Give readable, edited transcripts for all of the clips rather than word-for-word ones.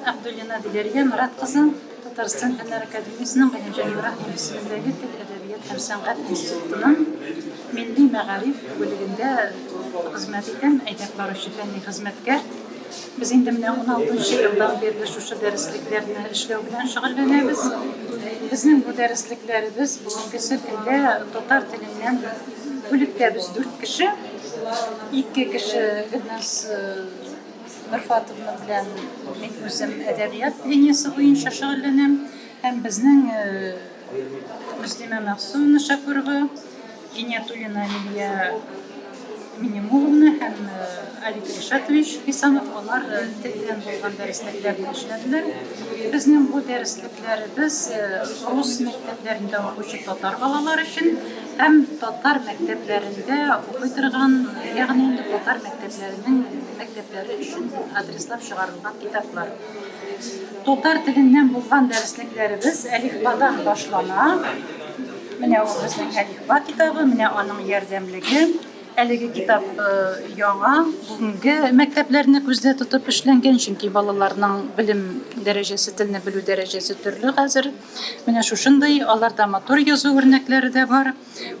Абдуллина Диләрия Морат кызы, Татарстан Фәннәр академиясенең Галимҗан Ибраһимов исемендәге тел, әдәбият һәм сәнгать институтының милли мәгариф бүлегендә хезмәт итәм, әйдәп баручы фәнни хезмәткәр. Без инде менә уналтынчы елдан бирле шушы дәреслекләрне эшләү белән шөгыльләнәбез. Безнең бу дәреслекләребез бүгенгесе көндә татар теленнән бүлектә без дүрт кеше, ике кеше Гөлназ Мирфатовна белән мин үзем әдәбият линиясе буенча шөгыльләнәм. Һәм безнең Мөслимә Мәгъсумовна Шәкүрова, Гиниятуллина Лилия Минемуловна һәм Алик Ришатович Хисамов алар телдән булган дәреслекләрне эшләделәр. Безнең бу дәреслекләребез рус мәктәпләрендә укучы татар балалары өчен һәм татар мәктәпләрендә укый торган, ягъни инде татар мәктәпләренең мәктәпләре өчен адреслап чыгарылган китаплар. Татар теленнән булган дәреслекләребез әлифбадан башлана. Менә ул безнең әлифба китабы, менә аның ярдәмлеге. Әлеге китап яңа, бүгенге мәктәпләрне күздә тотып эшләнгән, чөнки балаларның белем дәрәҗәсе, телне белү дәрәҗәсе төрле хәзер. Менә шушындый, аларда матур язу үрнәкләре дә бар.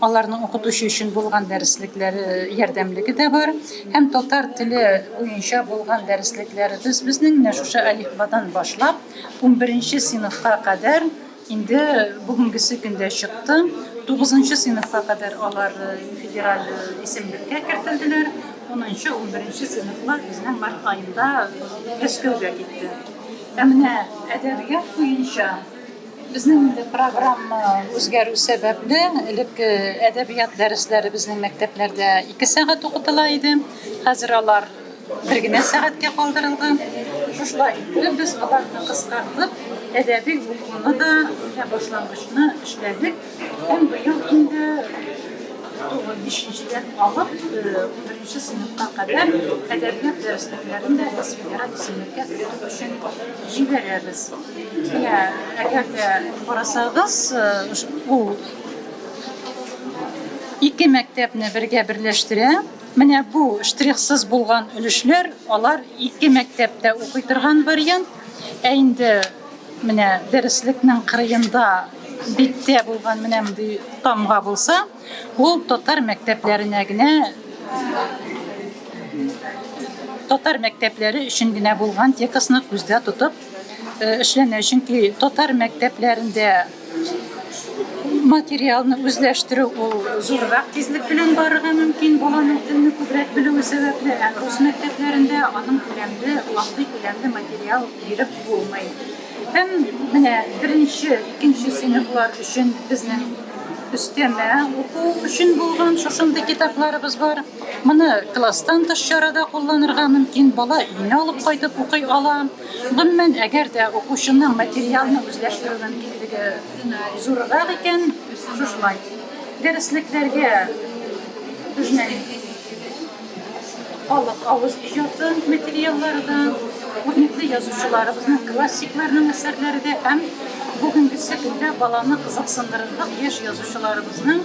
Аларның укытучы өчен булган дәреслекләре, ярдәмлеге дә бар. Һәм татар теле буенча булган дәреслекләребез безнең менә шушы әлифбадан башлап, унберенче сыйныфка кадәр инде бүгенгесе көндә чыкты. Тугызынчы сыйныфка кадәр алар федераль исемлеккә кертелделәр. Унынчы, унберенче сыйныфлар безнең март аенда Мәскәүгә китте. Ә менә әдәбият буенча Безнең инде программа үзгәрү сәбәпле, элек әдәбият дәресләре безнең мәктәпләрдә 2 сәгать укытыла иде. Хәзер алар бер генә сәгатькә калдырылды. Шушылай итеп без аларны кыскартып, әдәби укуны да, менә башлангычны эшләдек. Һәм быел инде бишенчедән алып унберенче сыйныфка кадәр әдәбият дәреслекләрен дә без федераль исемлеккә кертү өчен җибәрәбез. Менә әгәр дә карасагыз, ул ике мәктәпне бергә берләштерә. Менә бу штрихсыз булган өлешләр, алар ике мәктәптә укый торган вариант. Ә инде менә дәреслекнең кырыенда биттә булган менә мондый тамга булса, ул татар мәктәпләренә генә татар мәктәпләре өчен генә булган текстны күздә тотып эшләнә. Чөнки татар мәктәпләрендә материалны үзләштерү ул зуррак тизлек белән барырга мөмкин, баланың телне күбрәк белүе сәбәпле, ә рус мәктәпләрендә аның күләмле, андый күләмле материал биреп булмый. Һәм менә беренче, икенче сыйныфлар өчен безнең өстәмә уку өчен булган шушындый китапларыбыз бар. Моны класстан тыш чарада кулланырга мөмкин, бала өенә алып кайтып укый ала. Гомумән, әгәр дә укучының материалны үзләштерү мөмкинлеге зуррак икән, шушылай. Дәреслекләргә безнең халык авыз иҗаты материаллары да, күренекле язучыларыбызның, классикларның әсәрләре дә һәм бүгенгесе көндә баланы кызыксындырырлык яшь язучыларыбызның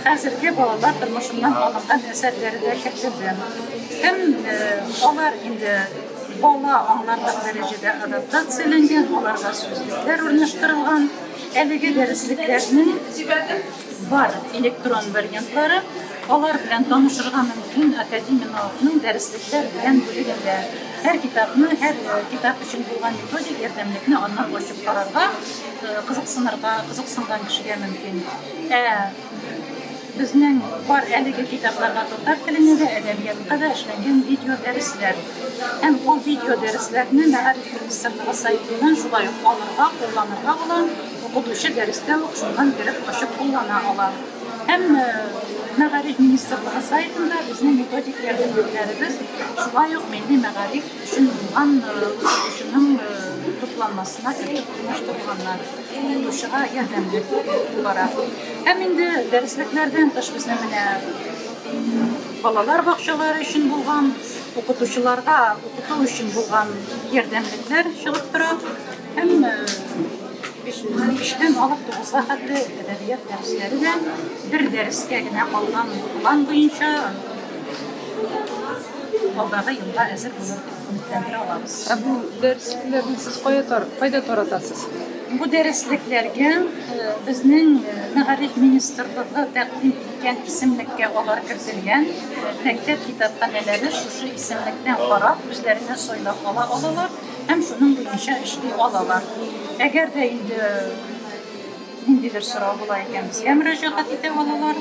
Хәзерге балалар тормышыннан алынган әсәрләре дә кертелде. Һәм алар инде бала аңларлык дәрәҗәдә адаптацияләнгән, аларга сүзлекләр урнаштырылган. Әлеге дәреслекләрнең бар электрон вариантлары, алар белән танышырга мөмкин Академия наукның дәреслекләр дигән бүлегендә. Һәр китапны, һәр китап өчен булган методик ярдәмлекне аннан ачып карарга, кызыксынырга, кызыксынган кешегә мөмкин. Ә безнең бар әлеге китапларга татар теленә дә, әдәбиятка да эшләнгән видеодәресләр. Һәм ул видеодәресләрне Мәгариф министрлыгы сайтыннан шулай ук алырга, кулланырга була. Укытучы дәрестә үк шуннан кереп ачып куллана ала. Һәм Мәгариф министрлыгы сайтында безнең методик ярдәмлекләребез шулай ук милли мәгариф өчен булган укытучының тупланмасына кертеп урнаштырылганнар. Укытучыга ярдәмлек буларак. Һәм инде дәреслекләрдән тыш безнең менә балалар бакчалары өчен булган, укытучыларга укыту өчен булган ярдәмлекләр чыгып тора. Һәм биштән алып тугызга хәтле әдәбият дәресләре дә бер дәрескә генә калган план буенча алдагы елга әзер булыр дип өметләндерә алабыз. Ә бу дәреслекләрне сез кая тар, кайда таратасыз? Бу дәреслекләргә безнең Мәгариф министрлыгы тәкъдим иткән исемлеккә алар кертелгән. Мәктәп китапханәләре шушы исемлектән карап, үзләренә сайлап ала алалар һәм шуның буенча эшли алалар. Әгәр дә инде ниндидер сорау була икән, безгә мөрәҗәгать итә алалар.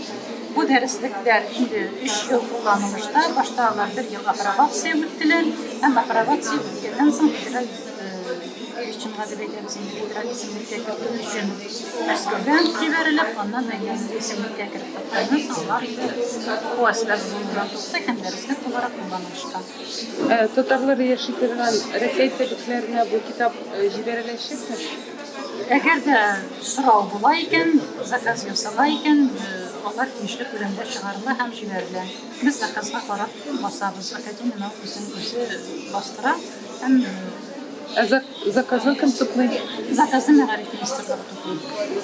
Бу дәреслекләр инде өч ел кулланылышта. Башта алар бер ел апробация үттеләр һәм апробация үткәннән соң федераль переченьга дип әйтәбез инде, федераль исемлеккә кертү өчен Мәскәүгә җибәрелеп, аннан әйләнеп исемлеккә кереп кайтканнан соң алар инде уку әсбабы булудан туктый һәм дәреслек буларак кулланылышка. Татарлар яши торган Рәсәй төбәкләренә бу китап җибәреләчәкме? Әгәр дә сорау була икән, заказ ясала икән, алар тиешле күләмдә чыгарыла һәм җибәрелә. Без заказга карап басабыз. Академия наук үзен үзе бастыра һәм Ә заказны кем туплый? Заказны мәгариф министрлыгы туплый.